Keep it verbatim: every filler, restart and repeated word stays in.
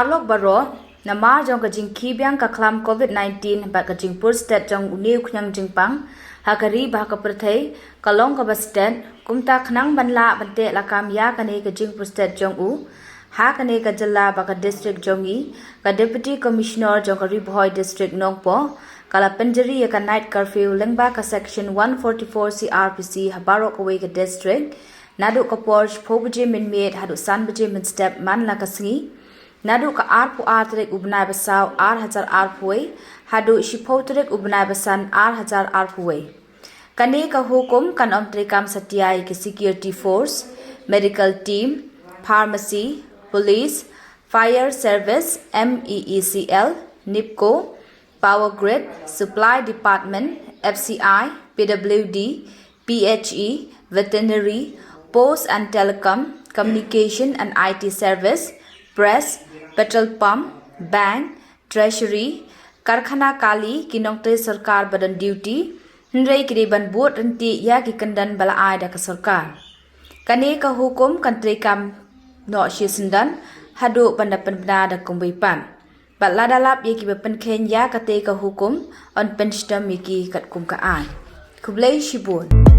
Paralok baroh, namar jong ka jingkhih biang ka khlam COVID nineteen bad ka jingpur stet jong une u khñiang jingpang ha ka ri bad ha ka pyrthei ka long kaba stet, kumta khnang ban lah ban teh lakam ïa kane ka jingpur stet jong u ha kane ka jylla bad ka district jong ngi, ka Deputy Commissioner jong ka Ri Bhoi District Nongpoh ka la pynjari ïa ka night curfew lyngba ka Section one forty-four C R P C ha baroh kawei ka district, naduh ka por shiphew baje mynmiet haduh san baje mynstep man la ka sngi, naduh ka arphew ar tarik u bnai ba saw ar hajar arphew wei haduh shiphew tarik u bnai ba san ar hajar arphew wei. Kane ka hukum kan ym treikam satia ïa ki security force, medical team, pharmacy, police, fire service, M E E C L, NEEPCO, power grid, supply department, F C I, P W D, P H E, veterinary, post and telecom, communication and I T service, press, petrol pump, bank, treasury, karkhana kali, ki nongtrei sorkar ba don duty, hynrei ki dei ban bud ryntih ïa ki kyndon ba la ai da ka sorkar. Kane ka hukum kan treikam noh shisyndon haduh ban da pynbna da kumwei pat. Bad lada lap ïa kiba pynkheiñ ïa kata ka hukum, yn pynshitom ïa ki katkum ka aiñ. Khublei shibun.